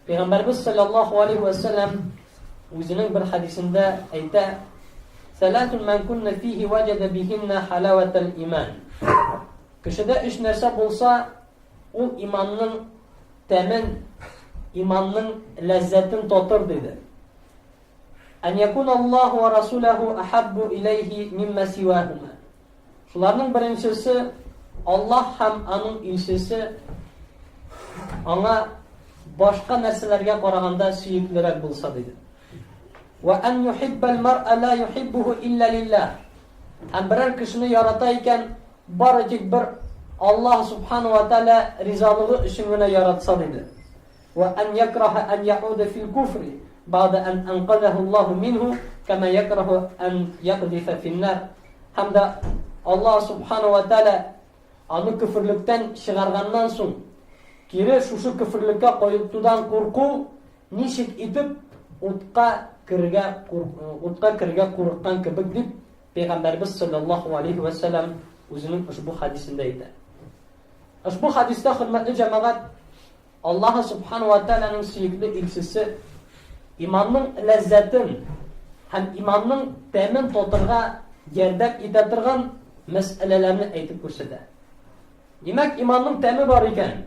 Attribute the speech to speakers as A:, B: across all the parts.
A: Пәйгамбәрбез саллаллаһу алейһи вә сәлләм үзенең бер хәдисендә әйтә: "Сәләтун ман кунна фихи ваҗада бихинна халаватал иман." Кешедә өч нәрсә булса, ул иманның тәмен, иманның ләззәтен татыр диде. Ан якун Аллаһу ва расулаху ахаббу илейхи мимма сивахума. Шуларның беренчесе Аллаһ һәм аның илчесе аңа башка нәрсәләргә караганда сөеклерәк булса диде. Ва ан юхиббал мар'a ла юхиббуху илля лиллах. Һәм берәр кешене ярата икән, бары тик бер Аллаһ субхану ва тааля ризалыгы өчен генә яратса диде. Ва ан якраха ан яуда фил куфри бада ан анказаху Аллаһу минһу кама якраху ан якзифа финнар. Һәм дә Аллаһ субхану ва тааля аны көферлектән чыгарганнан соң кире шушы көферлеккә кайтудан курку ничек итеп утка керергә утка керергә курыккан кебек дип Пәйгамбәрбез саллаллаһу алейхи ва сәлләм үзенең ошбу хадисендә әйтә. Ошбу хадистә хөрмәтле җәмәгать Аллаһы Субхану ва Тааляның сөекле илчесе иманның ләззәтен һәм иманның тәмен татырга ярдәм итә торган мәсьәләләрне әйтеп күрсәтә. Димәк, иманның тәме бар икән,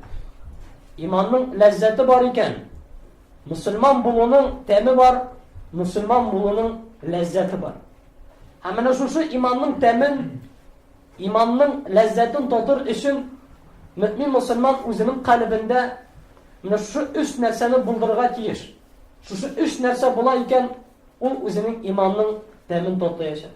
A: иманның ләззәте бар икән, мөселман булуның тәме бар, мөселман булуның ләззәте бар. Һәм менә шушы иманның тәмен Иманның ләззәтен татыр өчен мөэмин мөселман үзенең калебендә менә шушы өч нәрсәне булдырырга тиеш. Шушы өч нәрсә була икән, ул үзенең иманның тәмен татыячак.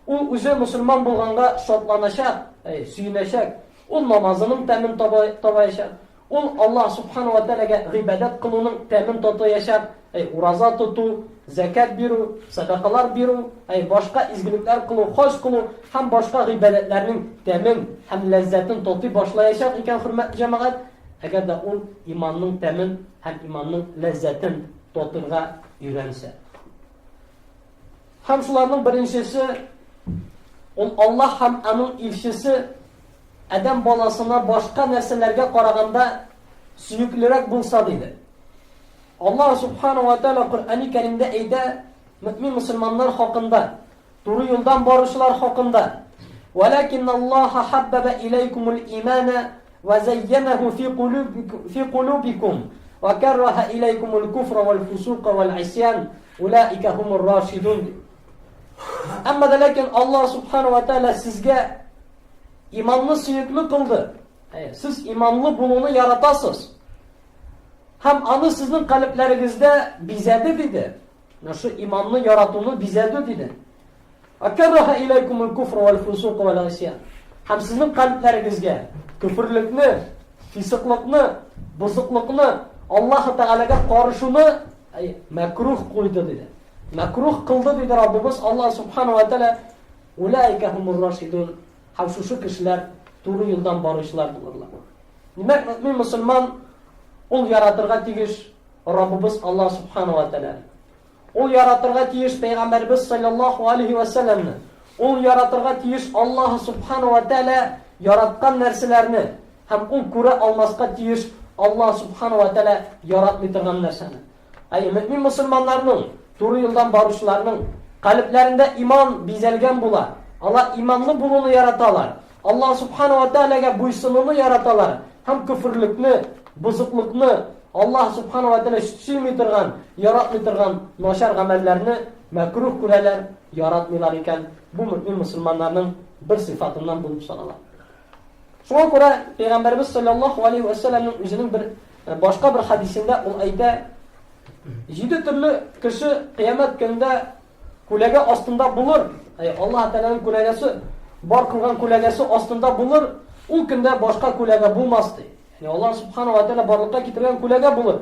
A: Ул үзе мөселман булганга шатланачак, әй, сөенәчәк. Ул намазының тәмен табаячак. Ул Аллаһ Субхану ва Тәгаләгә гыйбадәт кылуның тәмен татыячак, әй, ураза тоту, зәкят бирү, сәдакалар бирү, әй, башка изгелекләр кылу, хаҗ кылу һәм башка гыйбадәтләрнең тәмен һәм ләззәтен татый башлаячак икән, хөрмәтле җәмәгать, әгәр дә ул иманның тәмен һәм иманның ләззәтен татырга өйрәнсә. Һәм шуларның беренчесе ул Аллаһ һәм аның илчесе адәм баласына башка нәрсәләргә караганда сөеклерәк булса диде. Аллаһ субхану ва тааля Коръәни Кәримдә әйтә, мөмин мөселманнар хакында, туры юлдан баручылар хакында: "Валакин Аллаһ хаббаба иләйкумул имана ва зәйянаху фи кулубикум фи кулубикум ва карраха иләйкумул куфра вал фусука вал исян улаика хумур рашидун". Әмма дә ләкин Аллаһ субхану ва тааля сезгә Иманны сөекле кылды. Сез иманлы булуны яратасыз. Һәм аны сезнең калебләрегездә бизәде диде. Менә шу иманны яратуны бизәде диде. Акарраха иләйкумул куфр вал фусук вал исян. Һәм сезнең калебләрегезгә көферлекне, фисыклыкны, бозыклыкны, Аллаһ Тәгаләгә карышуны мәкрух куйды диде. Мәкрух кылды диде Раббыбыз Аллаһ Субхану ва Тәгалә. Улаика хумур рашидун. Һәм шушы кешеләр туры юлдан баручылар булырлар. Димәк, мөэмин мөселман ул яратырга тиеш Раббыбыз Аллаһ Субхану ва Тәгалә. Ул яратырга тиеш Пәйгамбәрбез саллаллаһу алейхи ва сәлламны. Ул яратырга тиеш Аллаһ Субхану ва Тәгалә яраткан нәрсәләрне һәм ул күрә алмаска тиеш Аллаһ Субхану ва Тәгалә яратмый торган нәрсәне. Әйе, мөэмин мөселманнарның, туры юлдан баручыларның калебләрендә иман бизәлгән була. Алар иманлы булуны яраталар. Аллаһ Субхану ва Тәгаләгә буйсынуны яраталар һәм көферлекне, бозыклыкны, Аллаһ Субхану ва Тәгалә сөйми торган, яратмый торган начар гамәлләрне мәкруһ күрәләр, яратмыйлар икән. Бу мөэмин мөселманнарның бер сыйфатыннан булып санала. Шуңа күрә Пәйгамбәрбез саллаллаһу алейһи ва сәлләмнең үзенең бер э, башка бер хадисендә ул әйтә, җиде төрле кеше кыямәт көнендә күләгә астында булыр. Әй, Аллаһ Тәгаләнең күләгәсе бар кылган күләгәсе астында булыр. Ул көндә башка күләгә булмас ди. Ягъни Аллаһ субхану ва тәгалә барлыкка китергән күләгә булыр.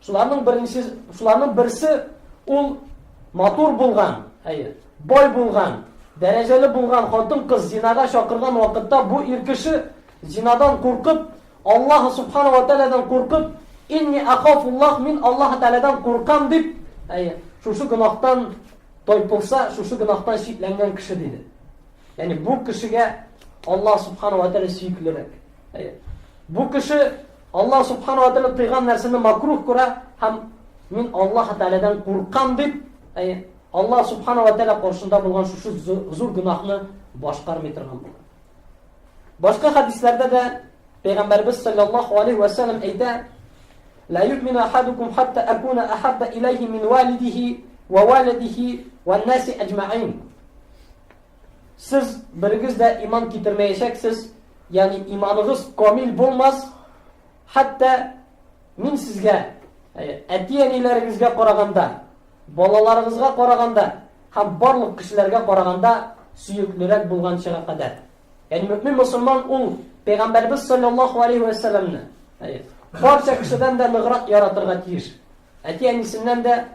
A: Шуларның беренче, шуларның берсе ул матур булган, әйе, бай булган, дәрәҗәле булган хатын-кыз зинага чакырган вакытта бу ир кеше зинадан куркып, Аллаһ субхану ва тәгаләдән куркып, инни ахафуллах, мин Аллаһ Тәгаләдән куркам дип, әйе, шушы гөнаһтан тайпылса, шушы гөнаһтан читләнгән кеше диде. Ягъни бу кешегә Аллаһ субхану ва тәгалә сөеклерәк. Әйе. Бу кеше. Аллаһ субхана ва тәгалә тыйган нәрсәне макрух күрә һәм мин Аллаһ Тәгаләдән куркам дип, әйе, Аллаһ субхана ва тәгалә каршында булган шушы зур гөнаһны башкармый торган була. Башка хәдисләрдә дә Пәйгамбәрбез саллаллаһу алейхи ва саллям әйтә: "Ла юъмину ахадукум хатта акуна ахабба илайһи мин валидихи ва валидихи ван наси аҗмаин." Сез берегез дә иман китермәячәксез, ягъни иманыгыз камил булмас, хәтта мин сезгә әти-әниләрегезгә караганда, балаларыгызга караганда һәм барлык кешеләргә караганда сөеклерәк булганчыга кадәр. Ягъни мөмин мусульман ул пәйгамбәрбез саллаллаһу алейхи ва сәлламны барча кешедән дә ныграк яратырга тиеш. Әти-әнисеннән дә,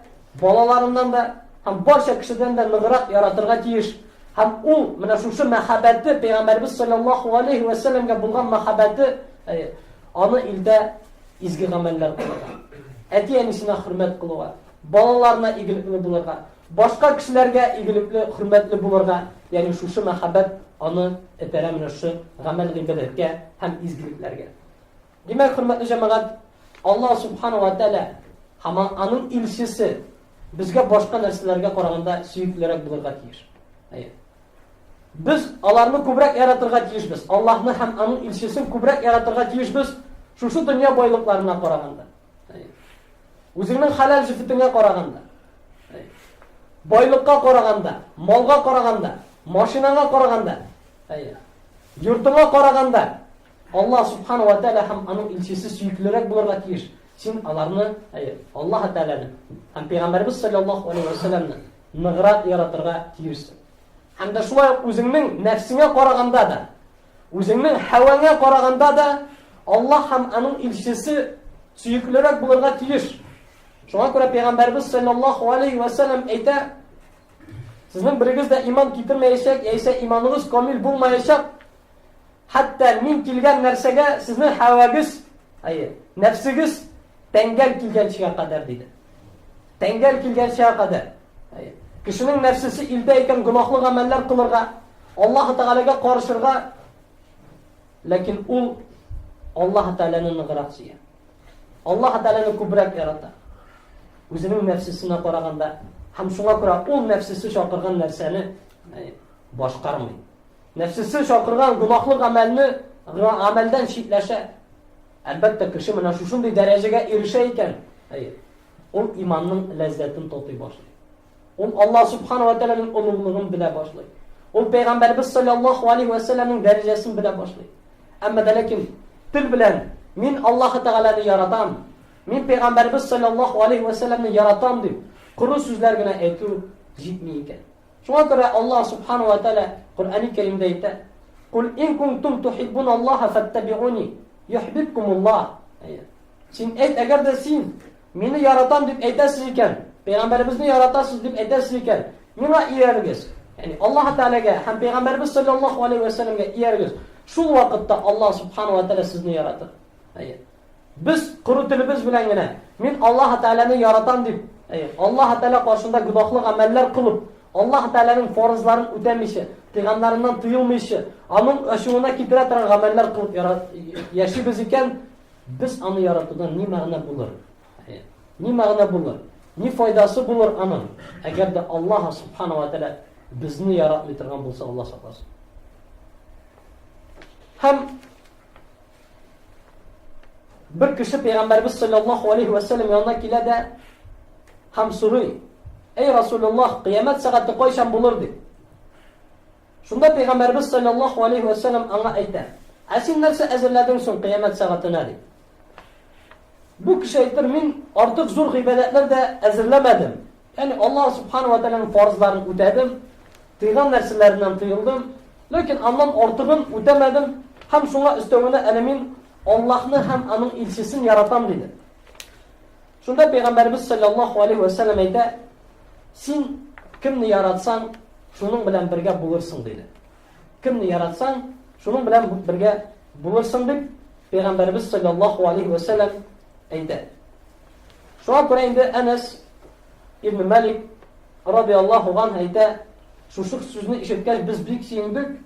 A: балаларыннан да һәм барча кешедән дә ныграк яратырга тиеш. Һәм ул менә шушы мәхәббәте Пәйгамбәрбез саллаллаһу алейхи ва сәлләмгә булган мәхәббәте аны илтә изге гамәлләр кылырга. Әти-әнисенә хөрмәт кылуга, балаларына игелекле булырга, башка кешеләргә игелекле, хөрмәтле булырга, ягъни шушы мәхәббәт аны этәрә менә шушы гамәл-гыйбадәткә һәм изгелекләргә. Димәк, хөрмәтле җәмәгать, Аллаһ субхана ва тәгалә һәм аның илчесе безгә башка нәрсәләргә караганда сөеклерәк булырга тиеш. Әйе. Без аларны күбрәк яратырга тиешбез. Аллаһны һәм аның илчесен күбрәк яратырга тиешбез шушы дөнья байлыкларына караганда. Әйе. Үзеңнең хәләл җефетеңә караганда. Әйе. Байлыкка караганда, малга караганда, машинаңа караганда, әйе. Йортыңа караганда Аллаһ Субхану ва Тәгалә һәм аның илчесе сөеклерәк булырга тиеш. Син аларны, әйе, Аллаһ Тәгаләне һәм Пәйгамбәрбез саллаллаһу алейһи ва сәлламне ныграк яратырга тиешсең. Һәм дә шулай ук үзеңнең нәфсеңә караганда да, үзеңнең һәваңа караганда да Аллаһ һәм аның илчесе сөеклерәк булырга тиеш. Шуңа күрә Пәйгамбәрбез саллаллаһу алейһи ва сәллам әйтә, Сезнең берегез дә иман китермәячәк, яисә иманыгыз камил булмаячак, Хәтта мин килгән нәрсәгә сезнең һәвәгез, әйе, нәфсегез тәңгәл килгәнчегә кадәр диде. Тәңгәл килгәнчегә кадәр. Әйе. Кешенең нәфсесе илдә икән гөнаһлы гамәлләр кылырга, Аллаһ Тәгаләгә карышырга, ләкин ул Аллаһ Тәгаләне ныграк сөя. Аллаһ Тәгаләне күбрәк ярата. Үзенең нәфсесенә караганда һәм шуңа күрә ул нәфсесе чакырган нәрсәне башкармый. Нәфсесе чакырган гөнаһлы гамәлне гамәлдән читләшә. Әлбәттә, кеше менә шушындый дәрәҗәгә ирешә икән, әйе, ул иманның ләззәтен татый башлый. Ул Аллаһ субхана ва тәгаләнең олуглыгын белә башлый. Ул пәйгамбәрбез саллаллаһу алейһи ва сәлламнең дәрәҗәсен белә башлый. Әмма дә ләкин тел белән мин Аллаһ Тәгаләне яратам, мин пәйгамбәрбез саллаллаһу алейһи ва сәлламне яратам дип коры сүзләр генә әйтү җитми икән. Шуңа күрә Аллаһ Субхану ва Тәгалә Коръәни Кәримдә әйтә: "Кул ин кунтум тухиббун Аллаһа фаттабиуни юхбибкумуллаһ." Син әйт, әгәр дә син мине яратам дип әйтәсез икән, пәйгамбәребезне яратасыз дип әйтәсез икән, миңа иярегез. Ягъни Аллаһ Тәгаләгә һәм пәйгамбәребез саллаллаһу алейһи ва сәлләмгә иярегез. Шул вакытта Аллаһ Субхану ва Тәгалә сезне яратыр. Әйе. Без коры телебез белән генә мин Аллаһ Тәгаләне яратам дип, әйе, Аллаһ Тәгалә каршында гөнаһлы гамәлләр кылып, Аллаһ Тәгаләнең фарызларын үтәмичә, тыйганнарыннан тыелмыйча, аның ачуына китерә торган гамәлләр кылып яшибез икән, без аны яратудан ни мәгънә булыр? Әйе. Ни мәгънә булыр? Ни файдасы булыр аның? Әгәр дә Аллаһ Субхану ва Тәгалә безне яратмый торган булса, Аллаһ сакласын. Һәм Бер кеше пәйгамбәрбез саллаллаһу алейхи ва саллям янына килә дә һәм сорый: "Әй Расулуллаһ, кыямәт сәгате кайчан булыр?" дип. Шунда пәйгамбәрбез саллаллаһу алейхи ва саллям аңа әйтә: "Ә син нәрсә әзерләдең соң кыямәт сәгатенә?" дип. Бу кеше әйтер, мин артык зур гыйбадәтләр дә әзерләмәдем. Ягъни Аллаһ субхану ва тәгаләнең фарызларын үтәдем, тыйган нәрсәләреннән тыелдым, ләкин аннан артыгын үтәмәдем һәм шуңа өстәвенә әле мин Аллаһны һәм аның илчесен яратам диде. Шунда пәйгамбәрбез саллаллаһу алейхи ва саллям әйтә, син кемне яратсаң, шуның белән бергә булырсың диде. Кемне яратсаң, шуның белән бергә булырсың дип пәйгамбәрбез саллаллаһу алейхи ва саллям әйтә. Шуңа күрә инде Әнәс ибн Малик радиаллаһу анһ әйтә, шушы сүзне ишеткәч без бик сөендек,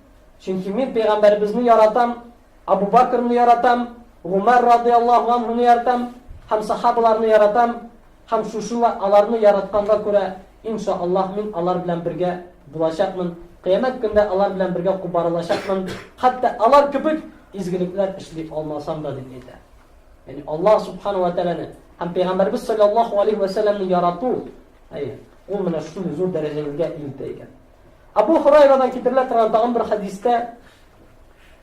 A: чөнки мин пәйгамбәребезне яратам, Абу Бакрны яратам, Гумар радияллаһу анһуны яратам һәм сахабаларны яратам һәм шушы аларны яратканга күрә, иншаАллаһ, мин алар белән бергә булачакмын, кыямәт көндә алар белән бергә кубарылачакмын, хәтта алар кебек изгелекләр эшли алмасам да, дип әйтә. Ягъни Аллаһ субхану ва тәгаләне һәм пәйгамбәрбез саллаллаһу алейхи ва сәлламне ярату, әйе, ул менә шундый зур дәрәҗәгә илтә икән. Абу Хурайрадан китерелә торган тагын бер хәдистә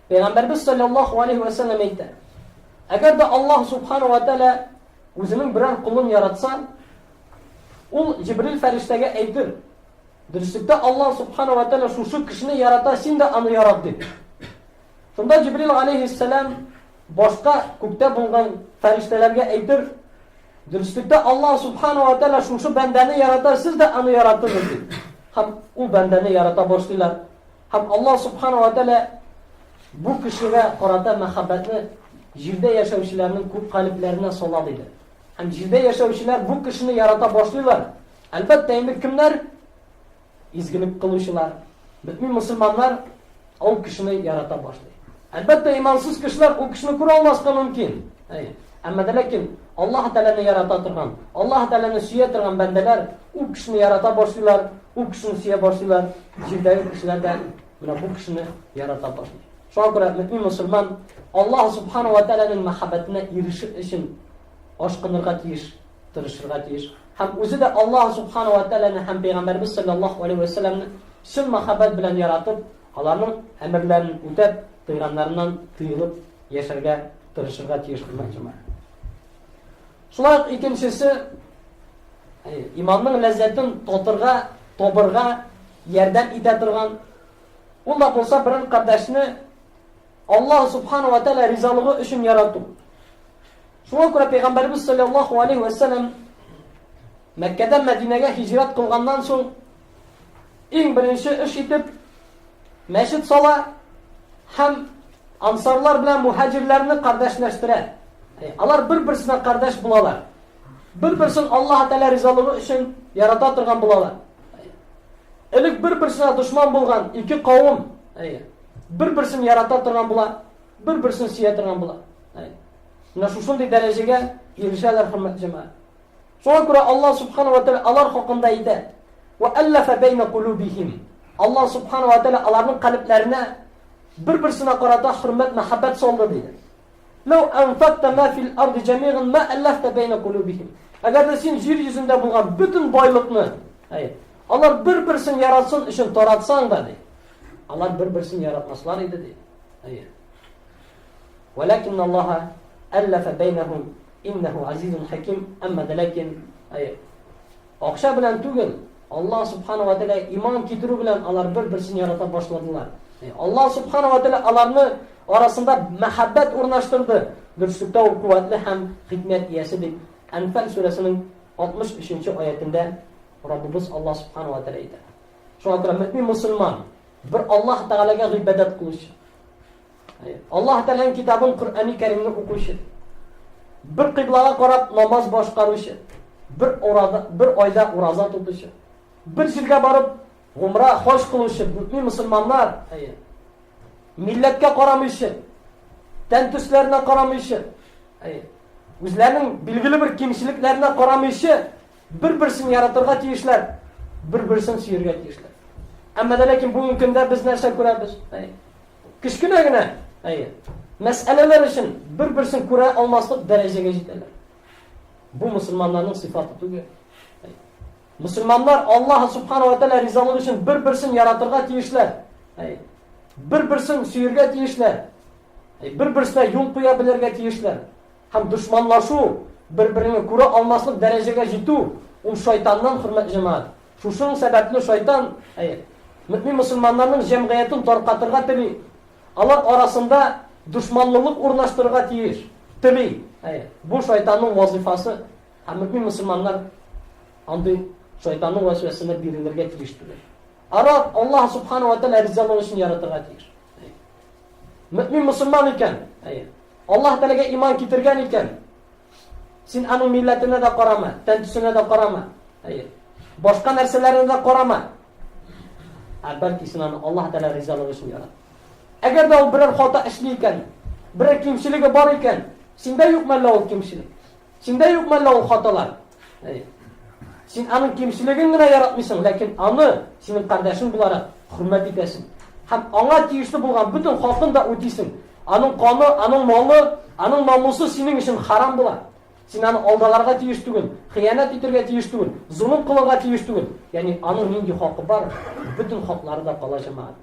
A: Пәйгамбәрбез саллаллаһу алейхи ва сәлләм әйтә: Әгәр дә Аллаһ субхану ва тәгалә үзенең берәр колын яратса, ул Җибрил фәрештәгә әйтер: Дөреслектә Аллаһ субхану ва тәгалә шушы кешене ярата, син дә аны ярат дип. Шунда Җибрил алейхиссалам башка күктә булган фәрештәләргә әйтер: Дөреслектә Аллаһ субхану ва тәгалә шушы бәндәне ярата, сез дә аны яратыгыз дип. Һәм ул бәндәне ярата башлыйлар. Һәм Аллаһ субхану ва тәгалә бу кешегә карата мәхәббәтне җирдә яшәүчеләрнең күп калебләренә сала диде. Һәм җирдә яшәүчеләр бу кешене ярата башлыйлар. Әлбәттә, инде кемнәр? Изгелек кылучылар, мөмин мусульманнар ул кешене ярата башлый. Әлбәттә, имансыз кешеләр ул кешене күрә алмаска мөмкин. Әйе. Әмма дә ләкин Аллаһ Тәгаләне ярата торган, Аллаһ Тәгаләне сөя торган бәндәләр ул кешене ярата башлыйлар, ул кешене сөя башлыйлар. Җирдәге кешеләр дә менә бу кешене ярата башлый. Шуңа күрә мөмин мусульман Аллаһ Субхану ва Тәгаләнең мәхәббәтенә ирешер өчен ашкынырга тиеш, тырышырга тиеш. Һәм үзе дә Аллаһ Субхану ва Тәгаләне һәм Пәйгамбәрбез саллаллаһу алейһи ва сәлламне чын мәхәббәт белән яратып, аларның әмерләрен үтәп, тыйганнарыннан тыелып яшәргә тырышырга тиеш, хөрмәтле җәмәгать. Шулай ук икенчесе, иманның ләззәтен татырга, табырга ярдәм итә торган, ул да булса берәр кардәшне Аллаһ субхану ва тәгалә ризалыгы өчен ярату. Шуңа күрә Пәйгамбәрбез саллаллаһу алейһи ва сәлләм Мәккәдән Мәдинәгә һиҗрәт кылганнан соң иң беренче эш итеп мәчет сала һәм ансарлар белән муһаҗирләрне кардәшләштерә. Алар бер-берсенә кардәш булалар. Бер-берсен Аллаһ Тәгалә ризалыгы өчен ярата торган булалар. Элек бер-берсенә дошман булган ике кавым, бер-берсен ярата торган була, бер-берсен сөя торган була. Менә шушындый дәрәҗәгә ирешәләр, хөрмәтле җәмәгать. Шуңа күрә Аллаһ субхана ва тәгалә алар хакында әйтә: "Ва аллафа бәйна кулубихим". Аллаһ субхана ва тәгалә аларның калебләренә бер-берсенә карата хөрмәт, мәхәббәт салды диде. Лау анфакта ма фил арди җәмиган ма аллафта бәйна кулубихим. Әгәр дә син җир йөзендә булган бөтен байлыкны, әйе, алар бер-берсен яратсын өчен таратсаң да ди. Алар бер-берсен яратмаслар иде ди. Әйе. Вәләкин Аллаһа әлләфә бәйнәһум иннәһу азизун хаким. Әмма дә ләкин, әйе, акча белән түгел, Аллаһ субхана ва тәгалә иман китерү белән алар бер-берсен ярата башладылар. Аллаһ субхана ва тәгалә аларны арасында мәхәббәт урнаштырды. Дөреслектә ул куәтле һәм хикмәт иясе дип Әнфәл сүрәсенең 63 аятендә Раббыбыз Аллаһ субхана ва тәгалә әйтә. Шуңа күрә мөмин мусульман бер Аллаһ Тәгаләгә гыйбадәт кылучы, Аллаһ Тәгаләнең китабын Коръәни Кәримне укучы, бер кыйблага карап намаз башкаручы, бер ураза, бер айда ураза тотучы, бер җиргә барып гумра, хаҗ кылучы мөмин мусульманнар, әйе. Милләткә карамыйча, тән төсләренә карамыйча, әйе. Үзләренең билгеле бер кимчелекләренә карамыйча, бер-берсен яратырга тиешләр, бер-берсен сөяргә тиешләр. Әмма дә ләкин бүгенге көндә без нәрсә күрәбез? Әйе. Кечкенә генә, әйе, мәсьәләләр өчен бер-берсен күрә алмаслык дәрәҗәгә җитәләр. Бу мусульманнарның сыйфаты түгел. Мусульманнар Аллаһ субхана ва тәгалә ризалыгы өчен бер-берсен яратырга тиешләр. Бер-берсен сөяргә тиешләр. Бер-берсенә юл куя белергә тиешләр. Һәм дошманлашу, бер-береңне күрә алмаслык дәрәҗәгә җитү, ул шайтаннан, хөрмәтле җәмәгать. Шушының сәбәпле шайтан, әйе, мөэмин мөселманнарның җәмгыятен таркатырга тели. Алар арасында дошманлылык урнаштырырга тиеш, тели. Әйе, бу шайтанның вазифасы. Һәм мөэмин мөселманнар андый шайтанның вәсвәсенә бирелергә тиеш түгел. Ара Аллаһ субхану ва тааля ризалыгы өчен яратырга тиеш. Мөэмин мөселман икән, әйе, Аллаһ Тәгаләгә иман китергән икән, син аның милләтенә дә карама, тән төсенә дә карама. Әйе. Башка нәрсәләренә дә карама. Ә бәлки син аны Аллаһ Тәгалә ризалыгы өчен ярат. Әгәр дә ул берәр хата эшли икән, берәр кимчелеге бар икән, синдә юкмы әллә ул кимчелек? Синдә юкмы әллә ул хаталар? Син аның кимчелеген генә яратмыйсың, ләкин аны синең кардәшең буларак хөрмәт итәсең. Һәм аңа тиешле булган бөтен хакын да үтисең. Аның каны, аның малы, аның намусы синең өчен харам була. Син аны алдаларга тиеш түгел, хыянәт итәргә тиеш түгел, золым кылырга тиеш түгел. Ягъни аның нинди хакы бар, бөтен хаклары да кала җәмәгать.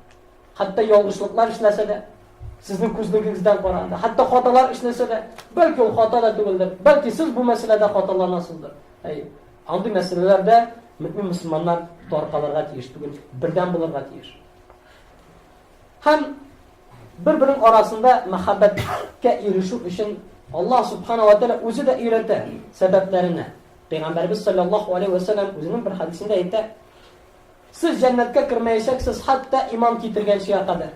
A: Хәтта ялгышлыклар эшләсә дә, сезнең күзлегегездән караганда, хәтта хаталар эшләсә дә, бәлки ул хата да түгелдер, бәлки сез бу мәсьәләдә хаталанасыздыр. Әй, андый мәсьәләләрдә мөмин мөселманнар таркалырга тиеш түгел, бердәм булырга тиеш. Һәм бер-берең арасында мәхәббәткә ирешү өчен Аллаһ субхана ва тәгалә үзе дә өйрәтә сәбәпләренә. Пәйгамбәрбез саллаллаһу алейһи ва сәлләм үзенең бер хәдисендә әйтә: Сез җәннәткә кермәячәксез хәтта иман китергәнчегә кадәр.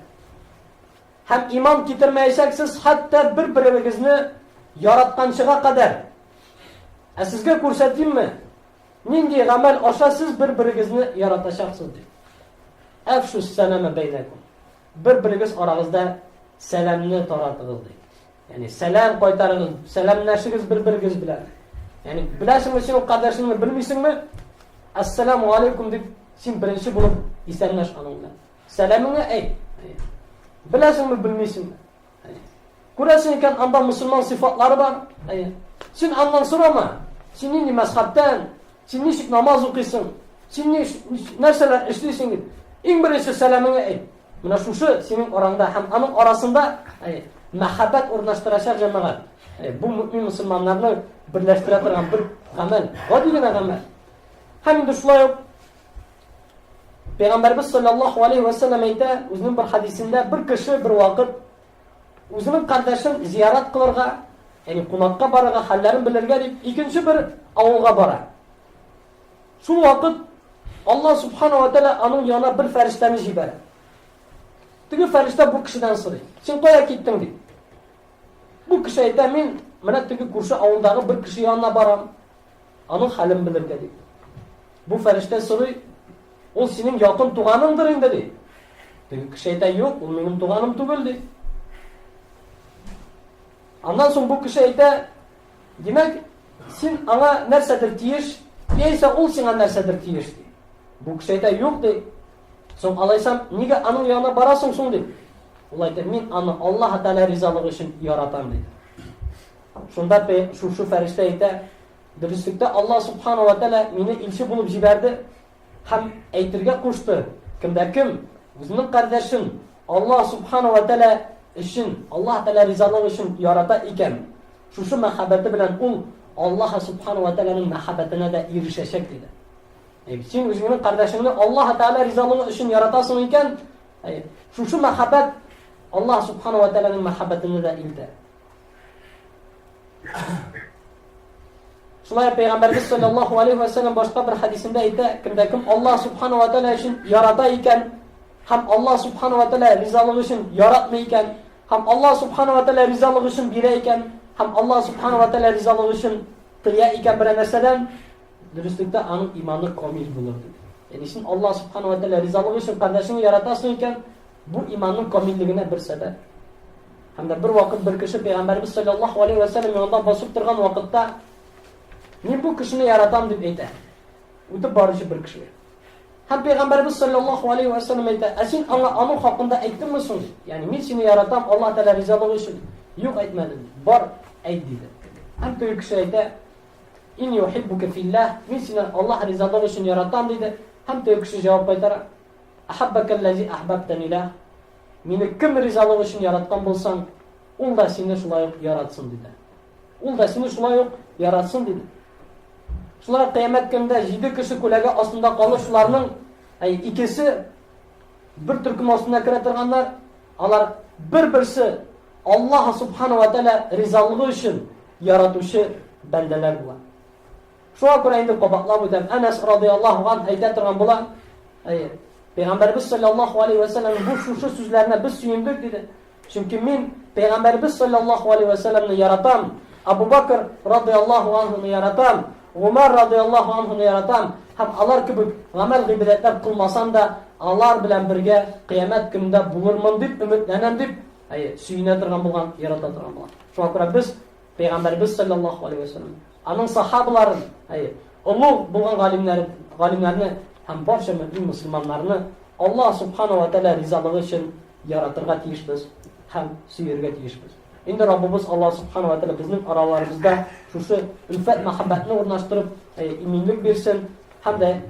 A: Һәм иман китермәячәксез хәтта бер-берегезне яратканчыга кадәр. Ә сезгә күрсәтимме? Нинди гамәл аша сез бер-берегезне яратачаксыз дип. Әфшус сәлама бәйнәкум. Бер-берегез арагызда сәламне таратыгыз ди. Ягъни сәлам кайтарыгыз, сәламләшегез бер-берегез белән. Ягъни беләсеңме син ул кардәшеңне, белмисеңме? Ассаламу алейкум дип син беренче булып исәнләш аның белән. Сәламеңне әйт. Беләсеңме, белмисеңме? Күрәсең икән, анда мусульман сыйфатлары бар. Син аннан сорама. Син нинди мәзхәбтән? Син ничек намаз укыйсың? Син нәрсәләр эшлисең дип. Иң беренче сәламеңне әйт. Менә шушы синең араңда һәм аның арасында мәхәббәт урнаштырачак җәмәгать. Бу мөмин мусульманнарны берләштерә торган бер гамәл, гади генә гамәл. Һәм инде шулай ук Пәйгамбәрбез саллаллаһу алейһи ва саллям әйтә, үзенең бер хадисендә бер кеше бер вакыт үзенең кардәшен зиярат кылырга, ягъни кунакка барырга, хәлләрен белергә дип икенче бер авылга бара. Шул вакыт Аллаһ субхана ва тәгалә аның янына бер фәрештәне җибәрә. Теге фәрештә бу кешедән сорый. Син кая киттең дип. Бу кеше әйтә, мин менә теге күрше авылдагы бер кеше янына барам. Аның хәлен белергә дип. Бу фәрештә сорый, ул синең якын туганыңдыр инде ди. Теге кеше әйтә, юк, ул минем туганым түгел ди. Аннан соң бу кеше әйтә, Димәк, син аңа нәрсәдер тиеш, яисә ул сиңа нәрсәдер тиеш, ди. Бу кеше әйтә, юк, ди. Соң алайсам, нигә аның янына барасың соң, ди. Ул әйтә, мин аны Аллаһ Тәгалә ризалыгы өчен яратам, ди. Шунда шушы фәрештә әйтә, дөреслектә Аллаһ Субхана ва Тәгалә мине илче булып җибәрде һәм әйтергә кушты, кемдә кем үзенең кардәшен Аллаһ Субхана ва Тәгалә өчен, Аллаһ Тәгалә ризалыгы өчен ярата икән, Шушы мәхәббәте белән ул Аллаһ Субхану ва Тәгаләнең мәхәббәтенә дә ирешәчәк, диде. Әй, син үзеңнең кардәшеңне Аллаһ Тәгалә ризалыгы өчен яратасың икән, әй, шушы мәхәббәт Аллаһ Субхану ва Тәгаләнең мәхәббәтенә дә илтә. Шулай Пәйгамбәрбез саллаллаһу алейхи ва саллям башка бер хәдисендә әйтә, кемдә кем Аллаһ Субхану ва Тәгалә өчен ярата икән һәм Аллаһ Субхану ва Тәгалә ризалыгы өчен яратмый икән, Һәм Аллаһ Субхана ва Тәгалә ризалыгы өчен бирә икән, һәм Аллаһ Субхана ва Тәгалә ризалыгы өчен тыя икән берәр нәрсәдән, дөреслектә аның иманы камил булыр дип. Ягъни син Аллаһ Субхана ва Тәгалә ризалыгы өчен кардәшеңне яратасың икән, бу иманның камиллегенә бер сәбәп. Һәм дә бер вакыт бер кеше Пәйгамбәрбез саллаллаһу алейһи ва сәлләм янында басып торган вакытта, мин бу кешене яратам дип әйтә. Үтеп баручы бер кешегә. Һәм Пәйгамбәребез саллаллаһу алейһи ва сәлләм әйтә, ә син аңа аның хакында әйттеңме соң? Ягъни мин сине яратам, Аллаһ Тәгалә ризалыгы өчен. Юк, әйтмәдем. Бар, әйт диде. Һәм теге кеше әйтә, Инни ухиббука филлаһ, мин сине Аллаһ ризалыгы өчен яратам диде. Һәм теге кеше җавап кайтара, Ахаббакаллази ахбабтани лах. Мине кем ризалыгы өчен яраткан булсаң, ул да сине шулай ук яратсын диде. Ул да сине шулай ук яратсын диде. Шулай кыямәт көнендә җиде кеше күләгә астында калыр, шуларның әй, икесе бер төркем астына керә торганнар, алар бер-берсе Аллаһ субхана ва тәгалә ризалыгы өчен яратучы бәндәләр була. Шуңа күрә инде кабатлап үтәм. Әнәс радияллаһу анһ әйтә торган була. Әйе. Пәйгамбәрбез саллаллаһу алейһи ва сәлләм бу шушы сүзләренә без сөендек диде. Чөнки мин Пәйгамбәребез саллаллаһу алейһи вә сәлләмне яратам, Абу Бакр радыяллаһу анһуны яратам, Гумар радыяллаһу анһуны яратам һәм алар кебек гамәл-гыйбадәтләр кылмасам да, алар белән бергә кыямәт көнендә булырмын дип өметләнәм дип. әйе, сөенә торган булган, ярата торган булган. Шуңа күрә без Пәйгамбәрбез саллаллаһу алейһи ва саллям, аның сахабаларын, әйе, олуг булган галимнәр, галимнәрне һәм барча мөэмин мөселманнарны Аллаһ субхана ва тәгалә ризалыгы өчен яратырга тиешбез һәм сөяргә тиешбез. Инде Раббыбыз Аллаһ субхана ва тәгалә безнең араларыбызда шушы өлфәт мәхәббәтне урнаштырып, иминлек бирсен һәм дә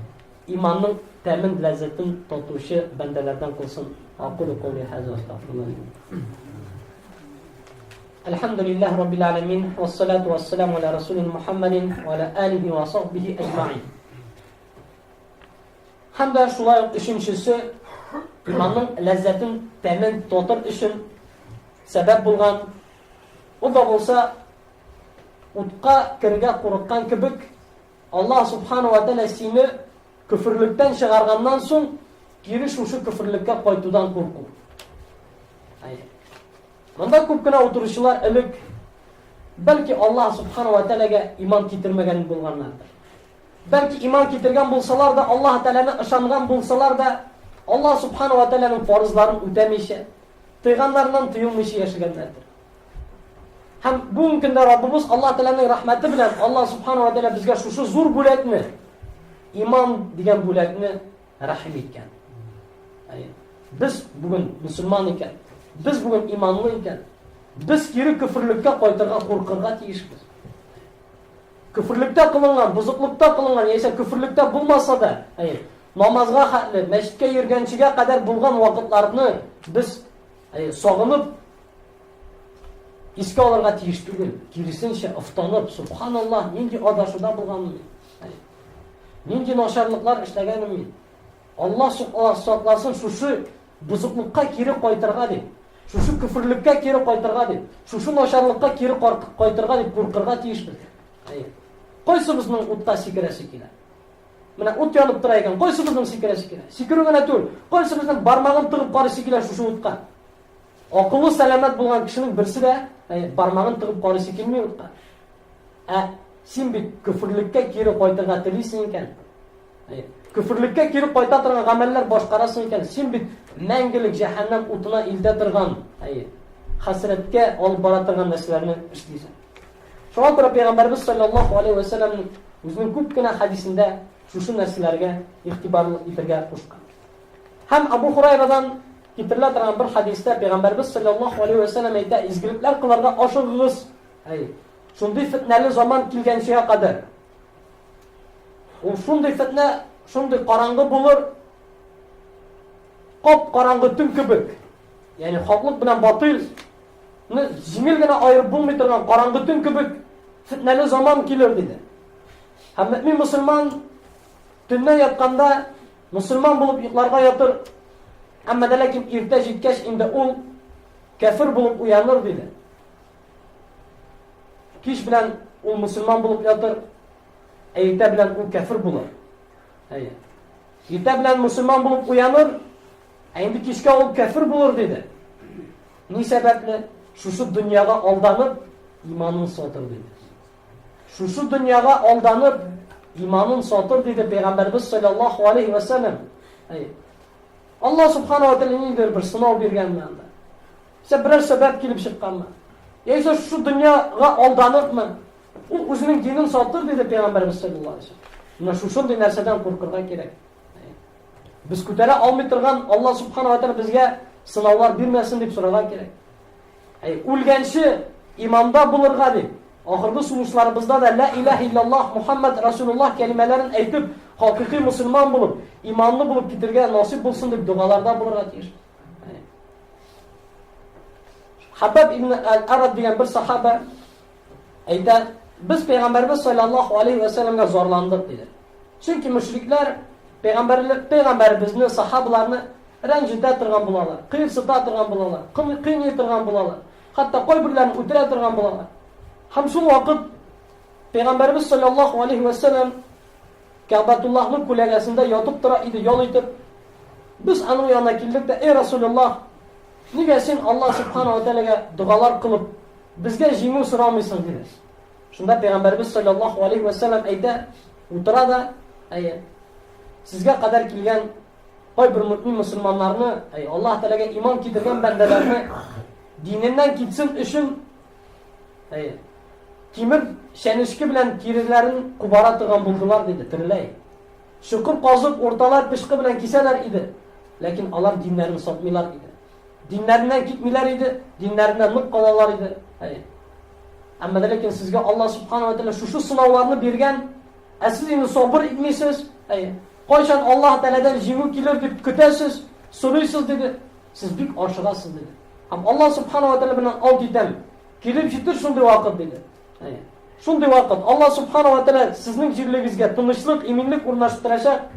A: иманның тәмен, ләззәтен татучы бәндәләрдән кылсын. Акулу каули хаза астагфируллах. Әлхәмдүлилләһ раббил аләмин, вассалату вассаламу аля расулин Мухаммадин ва аля алихи ва сахбихи әҗмәгин. Һәм дә шулай ук өченчесе иманның ләззәтен, тәмен татыр өчен сәбәп булган, ул да булса утка керергә курыккан кебек, Аллаһ субхану ва тәгалә сине көферлектән чыгарганнан соң кире шушы көферлеккә кайтудан курку. Монда күп кенә утыручылар элек бәлки Аллаһ субхану ва тәгаләгә иман китермәгән булганнардыр. Бәлки иман китергән булсалар да, Аллаһ Тәгаләне ышанган булсалар да, Аллаһ субхану ва тәгаләнең фарызларын үтәмичә, тыйганнарыннан тыелмыйча яшәгәннәрдер. Һәм бүгенге көндә Раббыбыз Аллаһ Тәгаләнең рәхмәте белән Аллаһ субхану ва тәгалә безгә шушы зур бүләкне, иман дигән бүләкне рәхим иткән. Без бүген мөселман икән, без бүген иманлы икән, без кире көферлеккә кайтырга куркырга тиешбез. Көферлектә кылынган, бозыклыкта кылынган, яисә көферлектә булмаса да, әйе, намазга хәтле, мәчеткә йөргәнчегә кадәр булган вакытларны без әйе, сагынып искә алырга тиеш түгел. Киресенчә, офтанып, субханаллаһ, нинди адашуда булганмын мин. Әйе. Нинди начарлыклар эшләгәнмен мин. Алла сакласын шушы бозыклыкка кире кайтырга дип, шушы көферлеккә кире кайтырга дип, шушы начарлыкка кире кайтырга дип куркырга тиешбез. Әйе. Кайсыбызның утка сикерәсе килә? Менә ут янып тора икән, кайсыбызның сикерәсе килә? Сикерү генә түгел, кайсыбызның бармагын тыгып карыйсы килә шушы утка? Акылы сәламәт булган кешенең берсе дә бармагын тыгып карыйсы килми утка. Ә син бит көферлеккә кире кайтырга телисең икән, Көферлеккә кире кайта торган гамәлләр башкарасың икән, син бит мәңгелек җәһәннәм утына илтә торган, әйе, хәсрәткә алып бара торган нәрсәләрне эшлисең. Шуңа күрә Пәйгамбәрбез саллаллаһу алейһи вә сәлләм үзенең күп кенә хәдисендә шушы нәрсәләргә игътибарлы итәргә кушкан. Һәм Абу Хурайрадан китерелә торган бер хәдистә Пәйгамбәрбез саллаллаһу алейһи вә сәлләм әйтә, изгелекләр кылырга ашыгыгыз. Әйе. Шундый фитнәле заман килгәнчегә кадәр. Ул шундый фетнә, шундый караңгы булыр, кап караңгы төн кебек. Ягъни хаклык белән батыйлны җиңел генә аерып булмый торган караңгы төн кебек фетнәле заман килер диде. Һәм мөмин мөселман төннә ятканда мөселман булып йокларга ятыр, әмма дә ләкин иртә җиткәч инде ул кәфер булып уяныр диде. Кич белән ул мөселман булып ятыр, ә иртә белән ул кәфер булыр. Әйе. Иртә белән мөселман булып уяныр, ә инде кичкә ул кәфер булыр диде. Ни сәбәпле? Шушы дөньяга алданып, иманын сатыр диде. Шушы дөньяга алданып, иманын сатыр диде Пәйгамбәрбез саллаллаһу алейхи ва саллям. Әйе. Аллаһ субхана ва тәгалә ниндидер бер сынау биргәнме анда? Сә берәр сәбәп килеп чыкканмы? Яисә шушы дөньяга алданыпмы? Ул үзенең динен сатыр, диде Пәйгамбәрбез саллаллаһу алейһи вәсәлләм. Менә шушындый нәрсәдән куркырга кирәк. Без күтәрә алмый торган Аллаһ субхана ва тәгалә безгә сынаулар бирмәсен дип сорарга кирәк. Әй, үлгәнче иманда булырга дип, ахыргы сулышларыбызда да ла илаһ иллаллаһ Мухаммад Расулуллаһ кәлимәләрен әйтеп, хакыйкый мусульман булып, иманлы булып китергә насыйп булсын дип догаларда булырга тиеш. Хаббаб ибн Аль-Араб дигән бер сахаба әйтә, без пәйгамбәрбез саллаллаһу алейхи ва сәлламгә зарландык диде. Чөнки мөшрикләр пәйгамбәребезне, сахабаларны рәнҗетә торган булалар, кыерсыта торган булалар, кыйный торган булалар, хәтта кайберләрен үтерә торган булалар. Һәм шул вакыт пәйгамбәребез саллаллаһу алейхи ва сәллам Кәгъбәтуллаһның күләгәсендә ятып тора иде, ял итеп. Без аның янына килдек тә, эй Расулуллаһ, нигә син Аллаһ субхана ва тәгаләгә догалар кылып, безгә җиңү сорамыйсың, диде. Шунда пәйгамбәрбез саллаллаһу алейхи ва сәлләм әйтә, утыра да, әйе, сезгә кадәр килгән кайбер мөмин мөселманнарны, әй, Аллаһ Тәгаләгә иман китергән бәндәләрне Диненнән китсен өчен, әйе, тимер чәнечке белән тиреләрен кубара торган булдылар, диде, тереләй. Чокыр казып, урталай пычкы белән кисәләр иде. Ләкин алар диннәрен сатмыйлар иде. Диннәреннән китмиләр иде, диннәренә нык калалар иде. Әйе. Әмма дә ләкин сезгә Аллаһ субхана ва тәгалә шушы сынауларны биргән, ә сез инде сабыр итмисез. Әйе. Кайчан Аллаһ Тәгаләдән җиңү килер дип көтәсез, сорыйсыз диде. Сез бик ашыгасыз диде. Һәм Аллаһ субхана ва тәгалә белән ант итәм, килеп җитер шундый вакыт диде. Әйе. Шундый вакыт Аллаһ субхана ва тәгалә сезнең җирлегезгә тынычлык, иминлек урнаштырачак.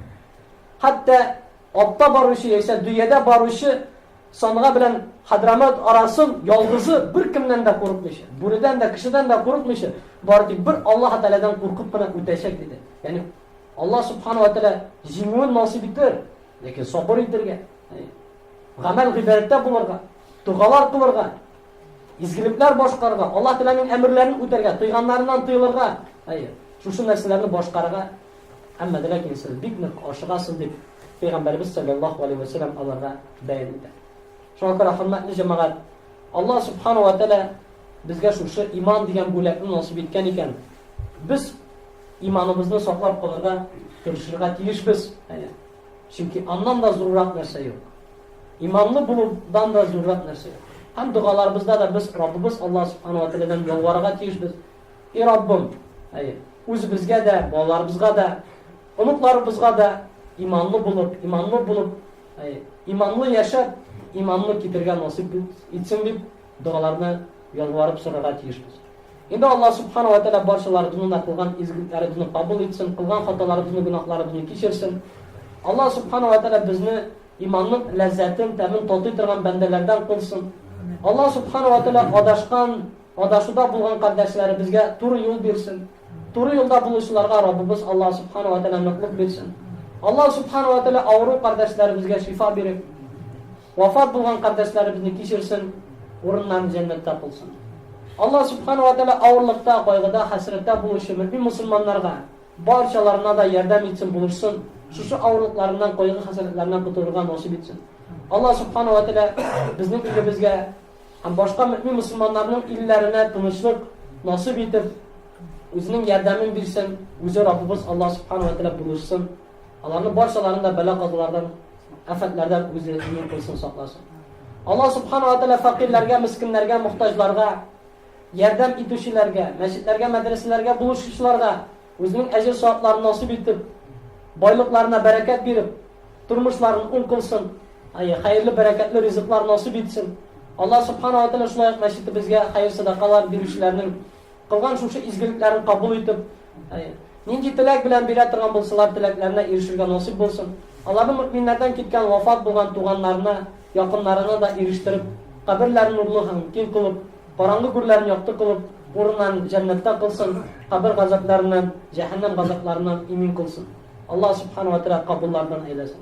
A: Хәтта атта баручы яисә дөядә баручы Санга белән Хадрамәүт арасын ялгызы беркемнән дә курыкмыйча, бүредән дә, кешедән дә курыкмыйча, бары тик бер Аллаһ Тәгаләдән куркып кына үтәчәк, диде. Ягъни Аллаһ Субхану ва Тәгалә җиңүен насыйп итер, ләкин сабыр итәргә, гамәл гыйбадәттә булырга, догалар кылырга, изгелекләр башкарырга, Аллаһ Тәгаләнең әмерләрен үтәргә, тыйганнарыннан тыелырга, әйе, шушы нәрсәләрне башкарырга. Әмма дә ләкин сез бик нык ашыгасыз, дип Пәйгамбәребез саллаллаһу алейһи ва сәлләм аларга бәян итә. Шуңа күрә, хөрмәтле җәмәгать, Аллаһ субхану ва тәгалә безгә шушы иман дигән бүләкне насыйп иткән икән, без иманыбызны саклап калырга тырышырга тиешбез. Чөнки аннан да зуррак нәрсә юк. Иманлы булудан да зуррак нәрсә юк. Һәм догаларыбызда да без Раббыбыз Аллаһ субхану ва тәгаләдән ялварырга тиешбез. И Раббым, әйе, үзебезгә дә, балаларыбызга да, оныкларыбызга да иманлы булып, иманлы булып, әйе, иманлы яшәп, иманлы китергә насыйп итсен дип догаларны ялварып сорарга тиешбез. Инде Аллаһ субхана ва тәгалә барчаларыбызны да кылган изгелекләребезне кабул итсен, кылган хаталарыбызны, гөнаһларыбызны кичерсен. Аллаһ субхана ва тәгалә безне иманның ләззәтен, тәмен татый торган бәндәләрдән кылсын. Аллаһ субхана ва тәгалә адашкан Адашуда булган кардәшләребезгә туры юл бирсен. Туры юлда булучыларга Раббыбыз Аллаһ Субхана ва Тәгалә ныклык бирсен. Аллаһ Субхана ва Тәгалә авыру кардәшләребезгә шифа биреп, вафат булган кардәшләребезне кичерсен, урыннарын җәннәттә кылсын. Аллаһ Субхана ва Тәгалә авырлыкта, кайгыда, хәсрәттә булучы мөмин мусульманнарга барчаларына да ярдәм итсен, булышсын, шушы авырлыкларыннан, кайгы-хәсрәтләреннән котылырга насыйп итсен. Аллаһ Субхана ва Тәгалә безнең илебезгә Һәм башка мөэмин мөселманнарның илләренә тынычлык насыйп итеп, үзенең ярдәмен бирсен, үзе Раббыбыз Аллаһ Субхану ва Тәгалә булышсын. Аларны барчаларын да бәла-казалардан, афәтләрдән үзе имин кылсын, сакласын. Аллаһ Субхану ва Тәгалә фәкыйрьләргә, мескеннәргә, мохтаҗларга ярдәм итүчеләргә, мәчетләргә, мәдрәсәләргә булышучыларга үзенең әҗер-савапларын насыйп итеп, байлыкларына бәрәкәт биреп, тормышларын уң кылсын, хәерле бәрәкәтле ризыклар насыйп итсен. Аллаһ Субхана ва Тәгалә шулай ук мәчетебезгә хәер-садакалар бирүчеләрнең кылган шушы изгелекләрен кабул итеп, нинди теләк белән бирә торган булсалар, теләкләренә ирешергә насыйп булсын. Аларның мөэминнәрдән киткән вафат булган туганнарына, якыннарына да ирештереп, каберләрен нурлы һәм киң кылып, караңгы гүрләрен якты кылып, урыннарын җәннәттә кылсын, кабер газапларыннан, җәһәннәм газапларыннан имин кылсын. Аллаһ Субхана ва Тәгалә кабуллардан әйләсен.